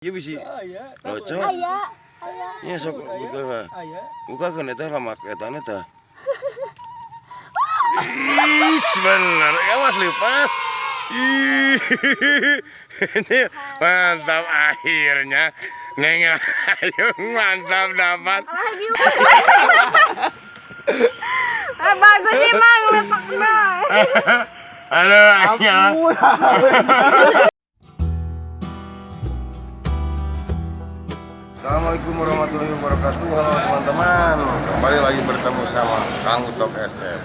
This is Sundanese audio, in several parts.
Ieu bisi. Locot. Aya, aya. Nya sok buka. Aya. Bukakeun eta lamak etana tah. Ih, bener. Awas lepas. Ih, ini mantap akhirnya. Neng Layung mantap dapat. Lagi. Ah, bagus sih Mang letaknya. Aduh, akhirnya. Assalamualaikum warahmatullahi wabarakatuh. Halo teman-teman, kembali lagi bertemu sama Kang Utok SF.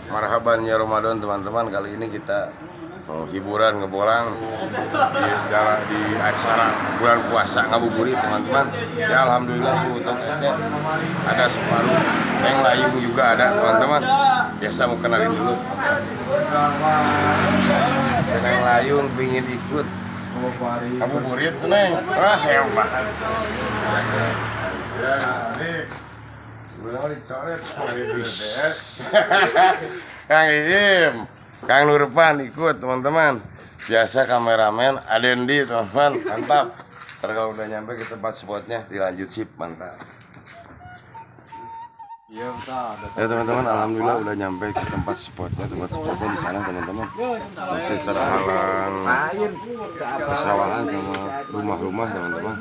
Marhaban ya Ramadan teman-teman. Kali ini kita mau hiburan ngebolang di acara bulan puasa ngabuburit teman-teman. Ya alhamdulillah Bu Utok SF ada separuh, Neng Layung juga ada teman-teman. Biasa mau kenalin dulu. Neng Layung pingin ikut ngabuburit Neng. Wah hebat. Ya, nih. Belum dicoret BBS. Kang Iim, Kang Nurpan ikut teman-teman. Biasa kameramen Adendi teman-teman, mantap. Ntar kalau udah nyampe ke tempat spotnya dilanjut sip, mantap. Iya, Ya teman-teman, alhamdulillah udah nyampe ke tempat spotnya. Tempat spotnya di sana teman-teman. Masih terhalang persawahan sama rumah-rumah teman-teman.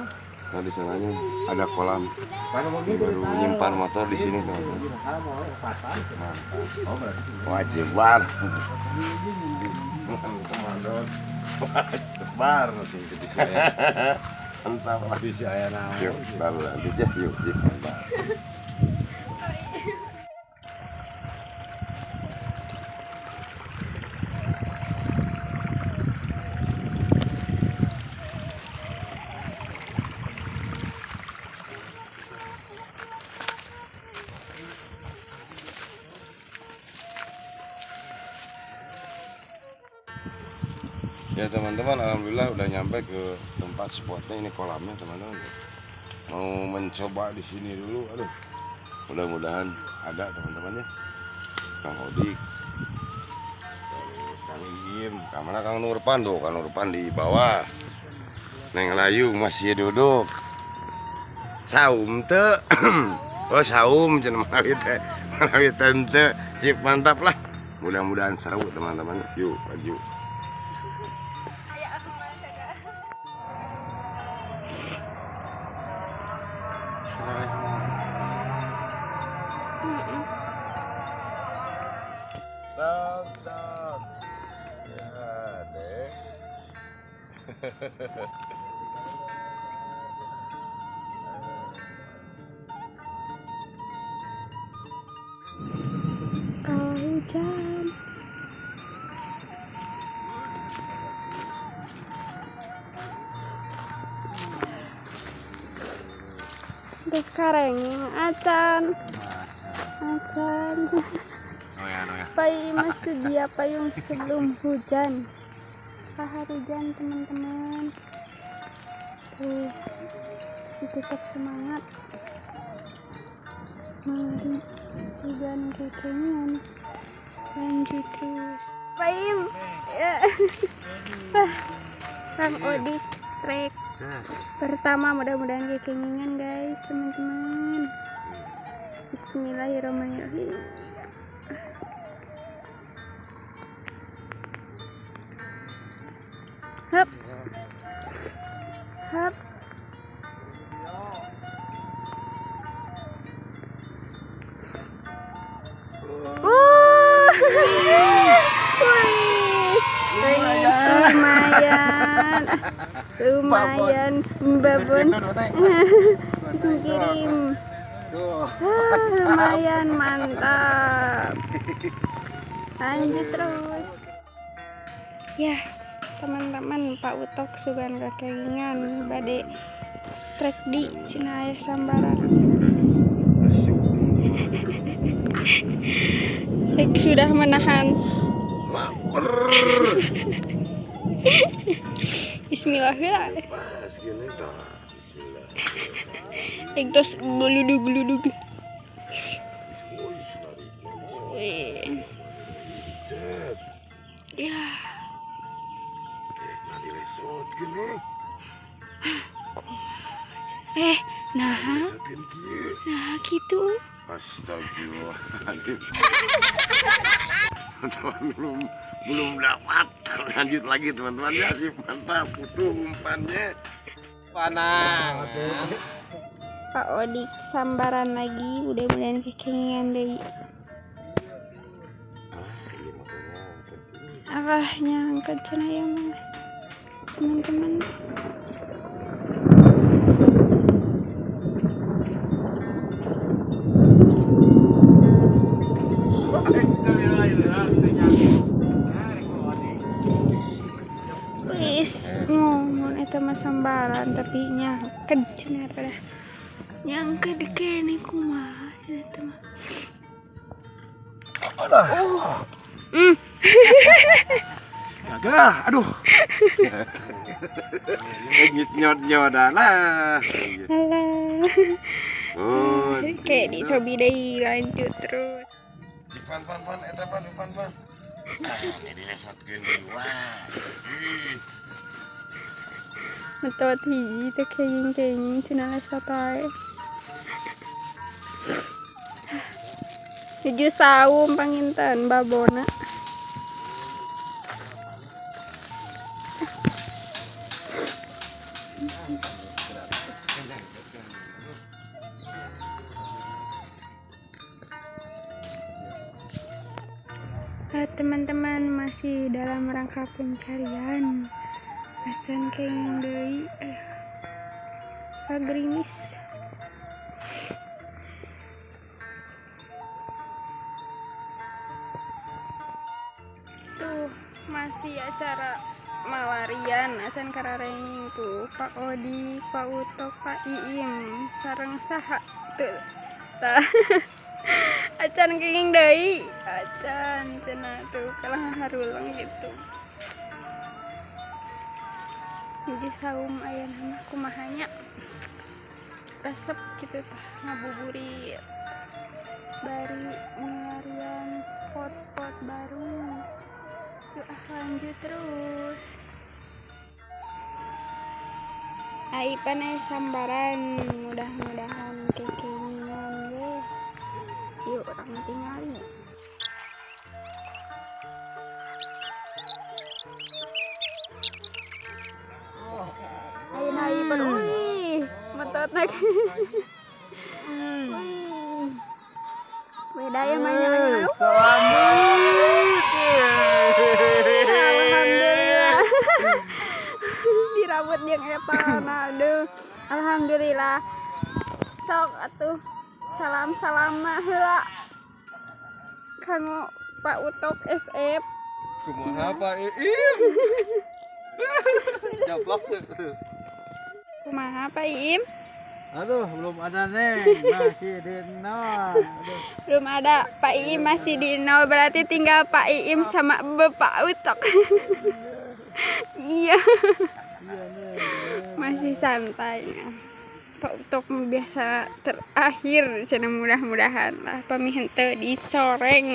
Nah di sananya ada kolam. Baru nyimpan motor di sini teman-teman. Wajib bar. Wajib bar. Entah Yuk, baru lanjut ya. Yuk, yuk, mantap. Ya teman-teman, alhamdulillah udah nyampe ke tempat spotnya. Ini kolamnya teman-teman. Mau mencoba di sini dulu. Aduh, mudah-mudahan ada teman-teman ya. Kang Odik, terus Kang Iim, mana Kang Nurpan tuh? Kang Nurpan di bawah. Neng Layung masih duduk. Saum teu. Oh saum cenah manawi teh. Manawi teh henteu. Sip, mantap lah. Mudah-mudahan seru teman-teman. Yuk, maju. Dog, dog. Ya, deh. Kalau hujan. Terus sekarang acan. Acan. Pai masih dia payung sebelum hujan. Kahar hujan teman-teman. Tuh, tetap semangat. Mari sugan kekenyan. Lanjut terus. Paim. Ya. Kang Odik strike pertama, mudah-mudahan kekenyangan guys teman-teman. Bismillahirrahmanirrahim. Hup. Hup. Lumayan. Lumayan babon. Kirim. Lumayan mantap. Lanjut terus. Ya, teman-teman, Pak Utok sugan kekengingan bade strike di Cina Air Sambaran. Sudah menahan. Lapar. Bismillahirrahmanirrahim. Bismillah. Terus geludug-geludug. Ya. Nanti lesot gini. Nah. Nah, gitu. Astagfirullahaladzim. Teman-teman belum dapat. Lanjut lagi teman-teman ya, sip, mantap, putuh umpannya. Panang. Pak Odik sambaran lagi, mudah-mudahan kekenyangan deui. Alah, nyangkut cenah ya mah. Teman-teman. Wis, ngomong eta mah sambaran tapi nyangkut cenah dah. Nyangkut kene kumaha cenah eta mah. Oh. Gagah, aduh. Geus nyod-nyodan lah. Alah. Oh, kayak dicobi deui, lanjut terus. Pan pan pan eta pan pan pan. Ah, ini dilesotkeun deui wah. Metot hiji teh kenging-kenging cenah lesot wae. Nuju saum panginten babona. Teman-teman masih dalam rangka pencarian. Acan kenging deui. Gerimis. Tuh masih acara malarian acan kararenging tuh Pak Odi, Pak Utok, Pak Iim sareng saha tuh. Tah. Acan kenging deui, acan cenah tuh kalah harulang gitu. Jadi saum aya nama kumahanya resep gitu tah ngabuburit bari milarian spot-spot baru. Yuk ah, lanjut terus. Aipan sambaran, mudah-mudahan kekenyangan deh. Yuk orang tinggali. Ayo Aipan, wih, metot nak. Wih, beda ya mainnya. Alhamdulillah. Dirabut jeung eta, aduh. Alhamdulillah. Sok atuh. Salam-salamna heula. Kanggo Pak Utok SF. Kumaha Pak Iim? Jablok. Kumaha Pak Iim? Aduh, belum ada Neng, masih di nol. Aduh. Belum ada, Pak Iim masih di nol, berarti tinggal Pak Iim sama Bapak Utok. Iya. Masih santai. Pak Utok biasa terakhir, cenah mudah-mudahan lah pami henteu dicoreng.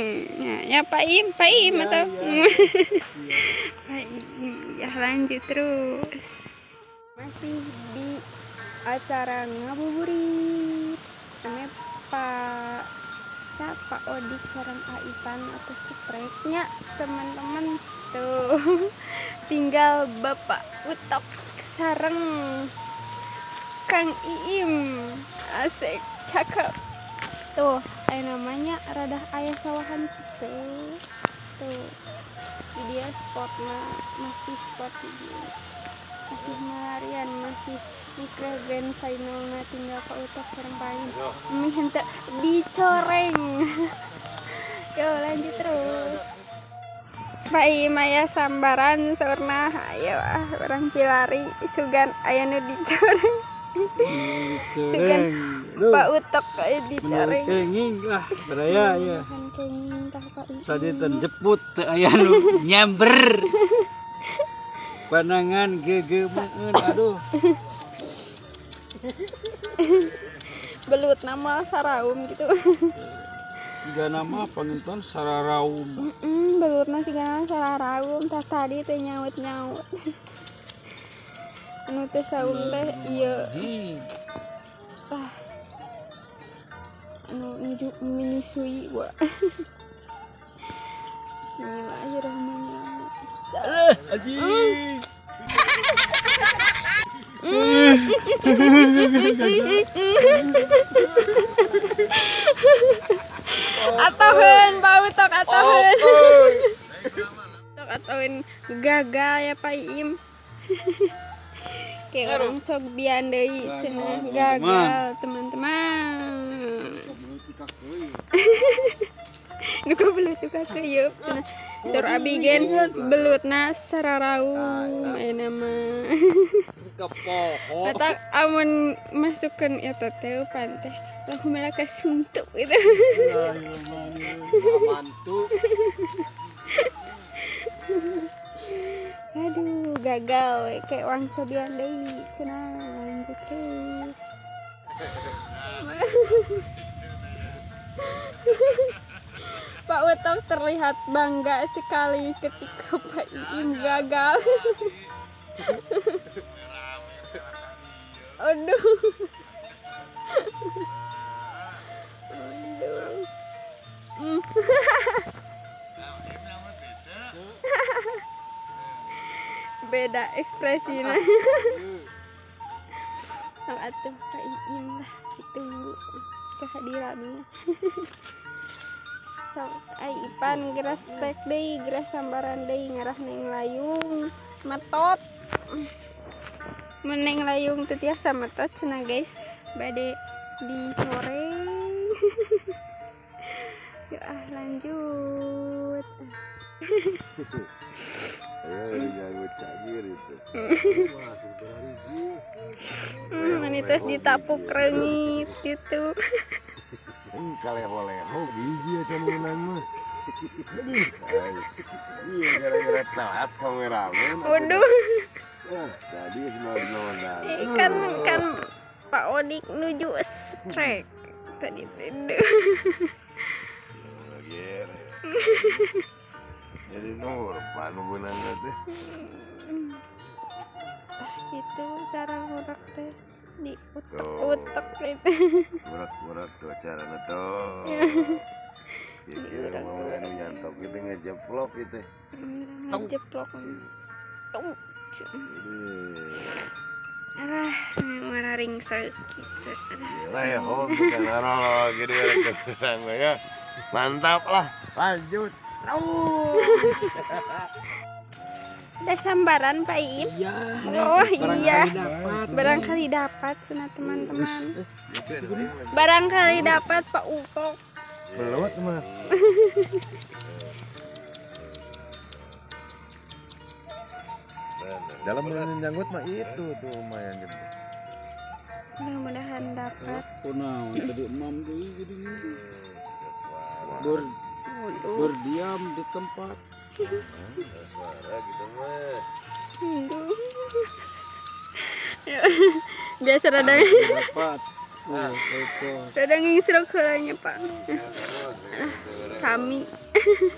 Ya, ya Pak Iim, Pak Iim ya, atau ya. Pak Iim, ya lanjut terus. Masih di acara ngabuburit namanya Pak siapa Odik sareng Aipan atau spreknya teman-teman tuh. Tinggal Bapak Utok sareng Kang Iim, asik cakep tuh. Namanya rada ayah sawahan gitu tuh. Dia spotnya masih spot dia masih melarian, masih mikro grand finalnya tinggal Pak Utok sareng Pak Iim. Mih henteu dicoreng. Yo lanjut terus. Pak Iim aya sambaran saurna, ayo ah urang pilari sugan aya nu dicoreng. Sugan Pak Utok aya dicoreng. Kenging lah baraya ya. Kenging tah Pak Iim. Saditen jeput teu aya nu nyamber. Panangan gegemeun aduh. Belut nama saraum gitu. Siga nama panginten sararaum. Belutna siga nama sararaum tah tadi teh nyaut-nyaut. Anu teh saum teh ieu. Menyusui wah. Bismillahirrahmanirrahim. Atoheun Pak Utok, atoheun. Utok atoheun gagal ya Pak Iim. Kayak orang cogbian deui cenah gagal teman-teman. Nu belut ka keuyeup cenah. Cor abi gen belutna sararaung ayeuna mah. Matak amun masukkeun eta teh pan teh langsung malah kasuntuk gitu. Mantu. Aduh, gagal kayak orang cobian deui cenah lanjut terus. Pak Utok terlihat bangga sekali ketika Pak Iim gagal. Aduh. Aduh. Beda ekspresinya. Atuh Pak Iim lah, ditunggu kehadirannya. Ai Ipan geras trek deui, geras sambaran deui ngarah neng layung metot. Meneng layung teu tiasa metot cenah guys, bade dicoreng. Yuk ah lanjut. Ini terus ditapuk reungit gitu. Kaleho-leho biji aja menang mah. Iya gara-gara telat kameramen. Waduh. Tadi semua. Kan Pak Odik nuju strike tadi. Jadi nur Pak nu beunang teh. Gitu cara ngurek teh. Di utek-utek gitu. Urak-urak tuh caranya tuh. Kira-kira mau anu nyantok gitu ngejeplok gitu. Ngejeplok. Alah, marah ringsek gitu. Gila ya, oh bukan marah gitu ya. Mantap lah, lanjut. Ada sambaran Pak Iim? Iya. Oh iya. Barangkali dapat sana teman-teman. Barangkali dapat Pak Utok. Belut mah. Dalam menyanggut mah itu tuh lumayan gede. Mudah-mudahan dapat. Kunaon tadi emam deui geuning. Berdiam di tempat. Suara gitu mah. Biasa rada dapat. Rada ngingsrok heulanya Pak. Sami.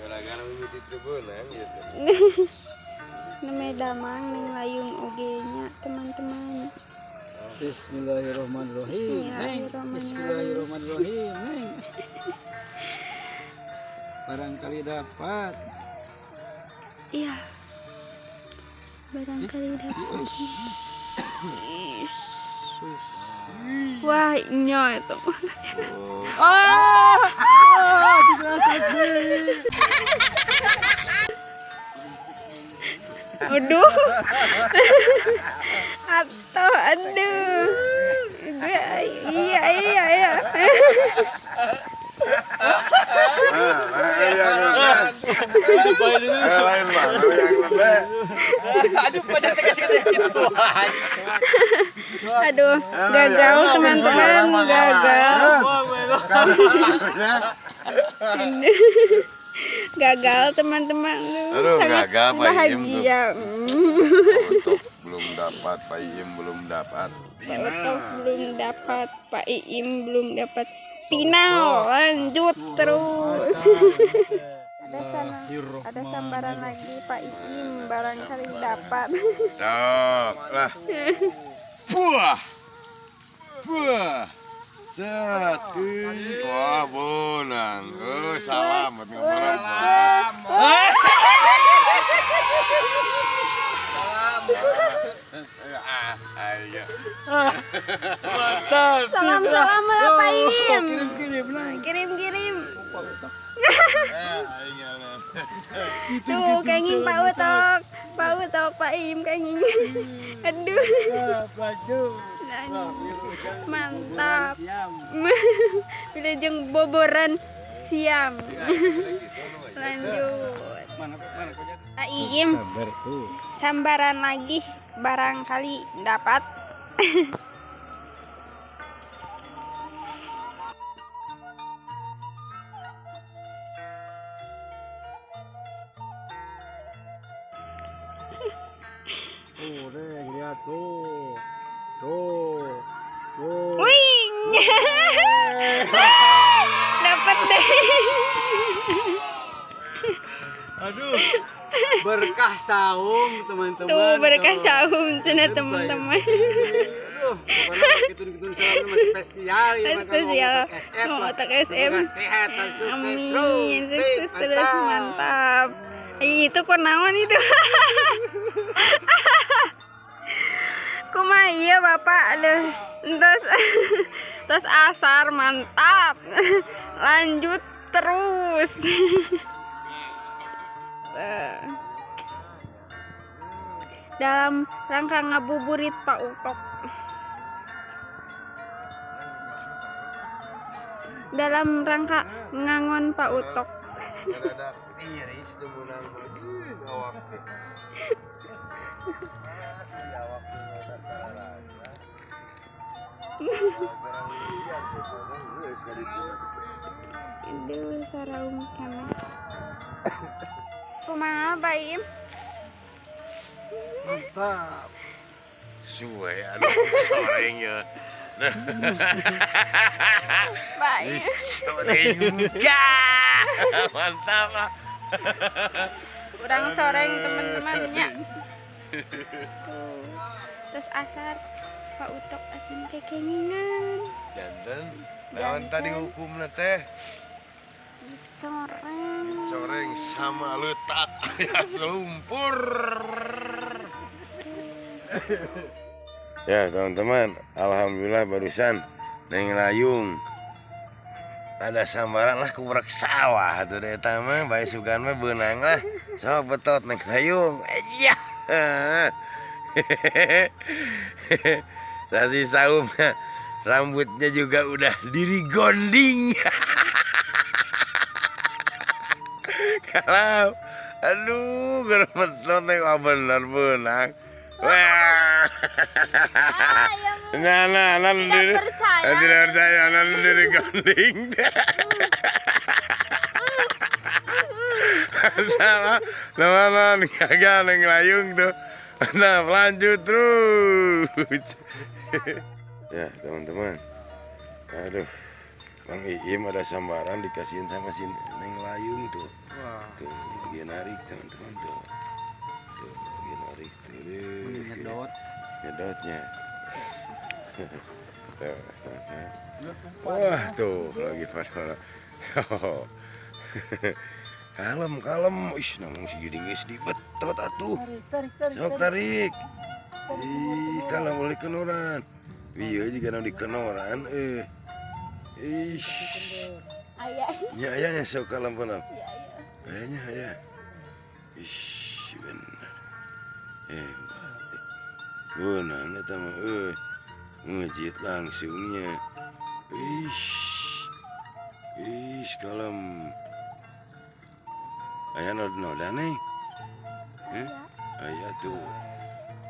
Gara-gara mimiti beunang gitu. Neme damang ning layung oge nya teman-teman. Bismillahirrahmanirrahim. Bismillahirrahmanirrahim. Barangkali dapat. Iya. Barangkali dapat. Wah, nya itu. Ah! Aduh. Atau aduh. Iya iya iya. Aduh, gagal teman-teman, gagal. Gagal teman-teman. Sangat gagal, bahagia. Untuk belum dapat, Pak Iim belum dapat. Pak Utok belum dapat, Pak Iim belum dapat. Final, lanjut terus. Ada sana, ada sambaran lagi Pak Iim, barangkali dapat. Sok lah. Buah. Buah. Set. Wah, bonang. Salam buat ngabaran. Salam. Mantap. Salam-salam lah Pak Im. Kirim-kirim. Kirim-kirim. Tuh, kenging Pak Utok. Pak Utok, Pak Im kenging. Aduh. Mantap. Wilujeng boboran siam. Lanjut. Pak Iim, sambaran lagi barangkali dapat. Tuh, deh, lihat tuh. Tuh. Tuh. Wing. Dapat deh. Aduh. Berkah saum, teman-teman. Tuh, berkah saum cenah teman-teman. Aduh, pokoknya gitu-gitu salam spesial ya, spesial. Mau otak SM. Sehat dan sukses. Amin, sukses terus, mantap. Ih, itu kok naon itu? Kumaha iya Bapak, aduh. Terus terus asar mantap. Lanjut terus. Dalam rangka ngabuburit Pak Utok. Dalam rangka ngangon Pak Utok. Aduh, saraum kami. Kumaha Pak Im? Mantap. Suwe aduh sorengnya. Pak Im. Soreng juga. Mantap lah. Kurang coreng teman-temannya. Tuh. Terus asar Pak Utok acan kekengingan. Janten, naon tadi hukumna teh? Dicoreng. Dicoreng sama letak alias lumpur. Ya teman-teman, alhamdulillah barusan Neng Layung ada sambaran lah kubrak sawah tuh deh eta mah bae sugan mah beunang lah. Sok betot Neng Layung. Aja. Sasi saum rambutnya juga udah diri gonding. Kalau aduh geremetot neng bener beunang. Wah. Nah, nah, nah, tidak percaya. Tidak percaya, nah, diri gonding. Nah, nah, nah, gagal Neng Layung tuh. Nah, lanjut terus. Ya, teman-teman. Aduh. Bang Iim ada sambaran dikasihin sama si Neng Layung tuh. Wah. Tuh, lagi narik teman-teman tuh. Tuh, lagi narik tuh. Nyedot. Nyedotnya. Tuh. Wah, tuh lagi pada. Kalem, kalem. Ih, namung si gini geus dibetot atuh. Tarik, tarik, Sok tarik. Ih, kalem boleh kenoran. Iya juga nu dikenoran eh. Ih. Ayah. Nya ayahnya sok kalem kalem. Iya, iya. Ayahnya ayah. Ih, bener. Benar eta mah euy. Ngejit langsungnya. Ih. Ih, kalem. Ayah noda neng. Ayah tuh.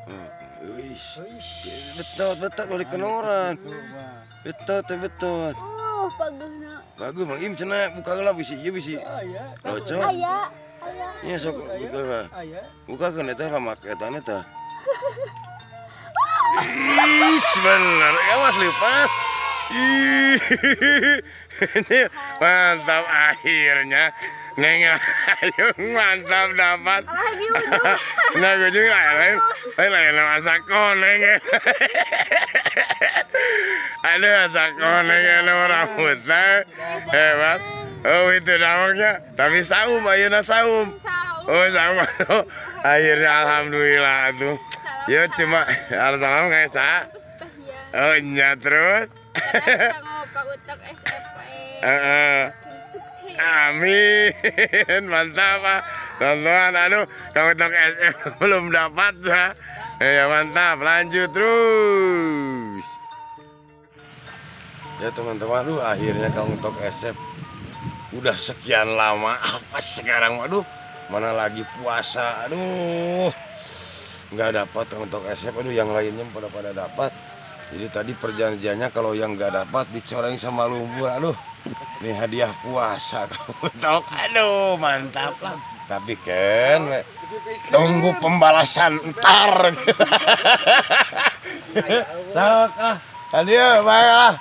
Oh, ih. Betot, betot boleh kenoran. Betot, betot. Oh, bagusna. Bagus Bang Im cenah buka heula bisi ieu bisi. Aya. Locok. Aya, aya. Nya sok buka heula. Aya. Bukakeun eta lamak etana tah. Ih, bener. Awas lepas. Ih. Ini mantap akhirnya. Neng Layung mantap dapat. Lagi ujung. Nah, ujung lain. Lain lain masak koneng. Aduh, asa koneng anu rambutna. Hebat. Oh, itu namanya. Tapi saum ayeuna saum. Oh, saum. Akhirnya alhamdulillah tuh. Ya cuma salam kayak sa. Oh, nya terus. Heeh. Amin. Mantap, Pak. Teman-teman, aduh, Kang Utok SF belum dapat ya. Ya mantap, lanjut terus. Ya teman-teman, aduh akhirnya Kang Utok SF udah sekian lama apa sekarang, aduh, mana lagi puasa, aduh. Nggak dapat Kang Utok SF, aduh yang lainnya pada dapat. Jadi tadi perjanjiannya kalau yang nggak dapat dicoreng sama lumpur, aduh. Ini hadiah puasa Kang Utok, aduh mantap lah. Tapi kan tunggu pembalasan ntar. Sok ah, tadi baiklah.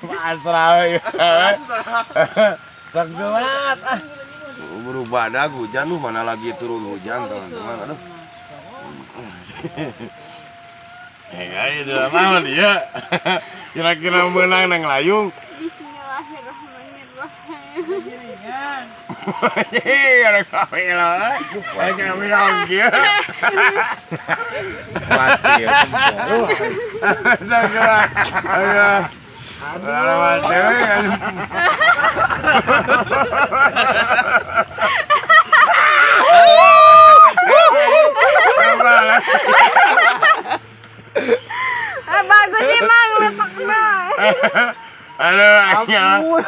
Pasrah. Sok gelat ah. Berubah dah hujan lu, mana lagi turun hujan teman-teman, aduh. Itu naon dia. Kira-kira menang nang layung. Bismillahirrahmanirrahim. Iya, kami lah. Kami lagi. Mati ya. Ayo. Bagus sih mang letaknya. Aduh, aduh.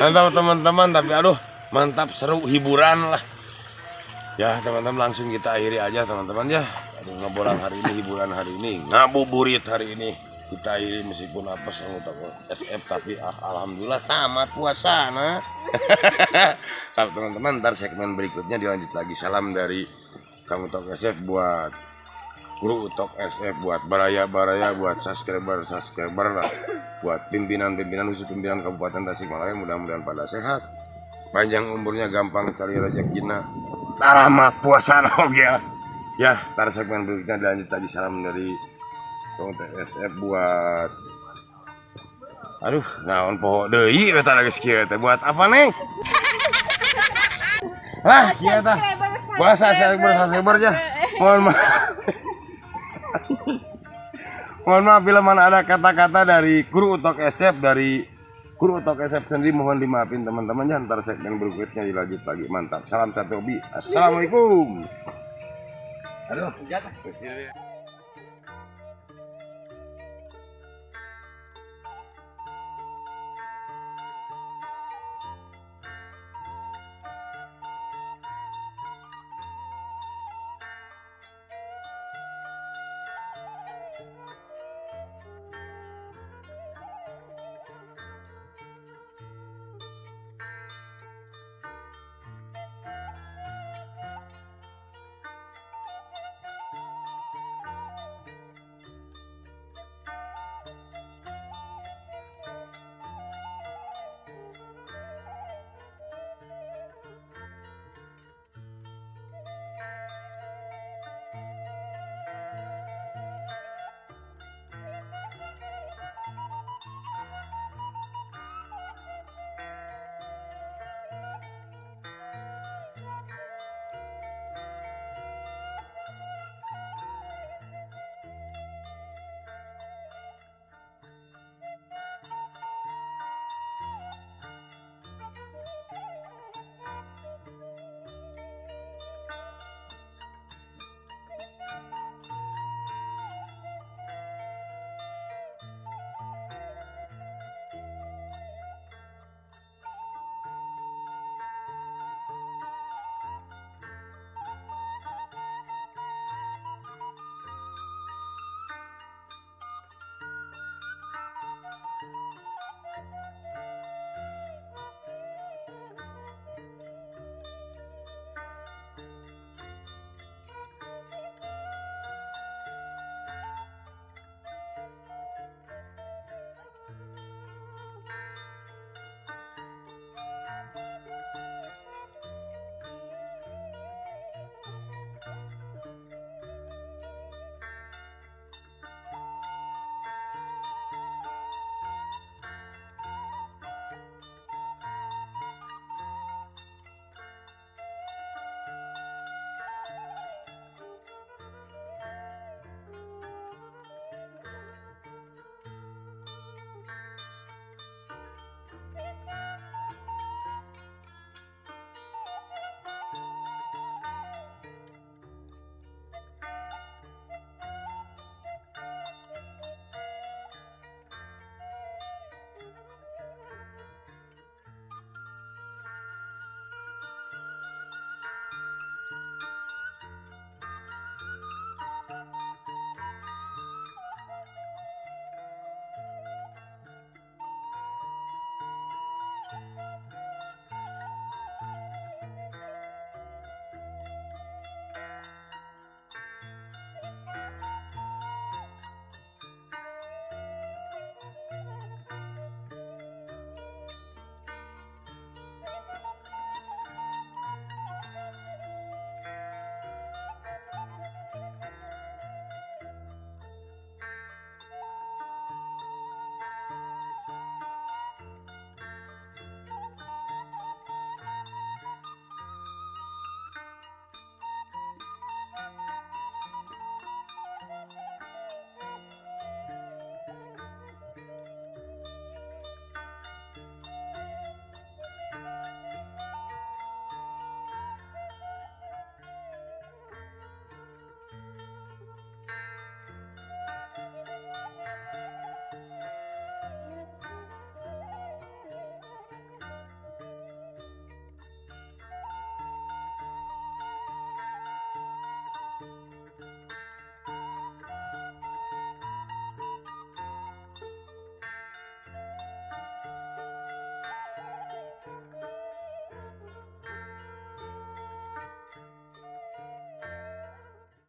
Mantap teman-teman, tapi aduh, mantap seru hiburan lah. Ya teman-teman, langsung kita akhiri aja teman-teman ya. Aduh, ngebolang hari ini, hiburan hari ini, ngabuburit hari ini. Kita akhiri meskipun apes anggota SF, tapi alhamdulillah tamat puasa nah. Tapi teman-teman, ntar segmen berikutnya dilanjut lagi. Salam dari Kang Utok SF buat kru Utok SF, buat baraya-baraya, buat subscriber-subscriber lah, buat pimpinan-pimpinan khusus pimpinan Kabupaten Tasikmalaya, mudah-mudahan pada sehat, panjang umurnya, gampang cari rezekina, taramat puasa oke ya. Tar segmen berikutnya dilanjut lagi. Salam dari Kang Utok SF buat, aduh naon poho deui eta geus kieu teh, buat apa neng? Lah kieu tah. Buat subscriber ya. Mohon maaf. Mohon maaf bila mana ada kata-kata dari kru Utok SF, dari kru Utok SF sendiri mohon dimaafin teman-teman ya. Ntar segmen berikutnya dilanjut lagi. Mantap. Salam satu hobi. Assalamualaikum. Aduh.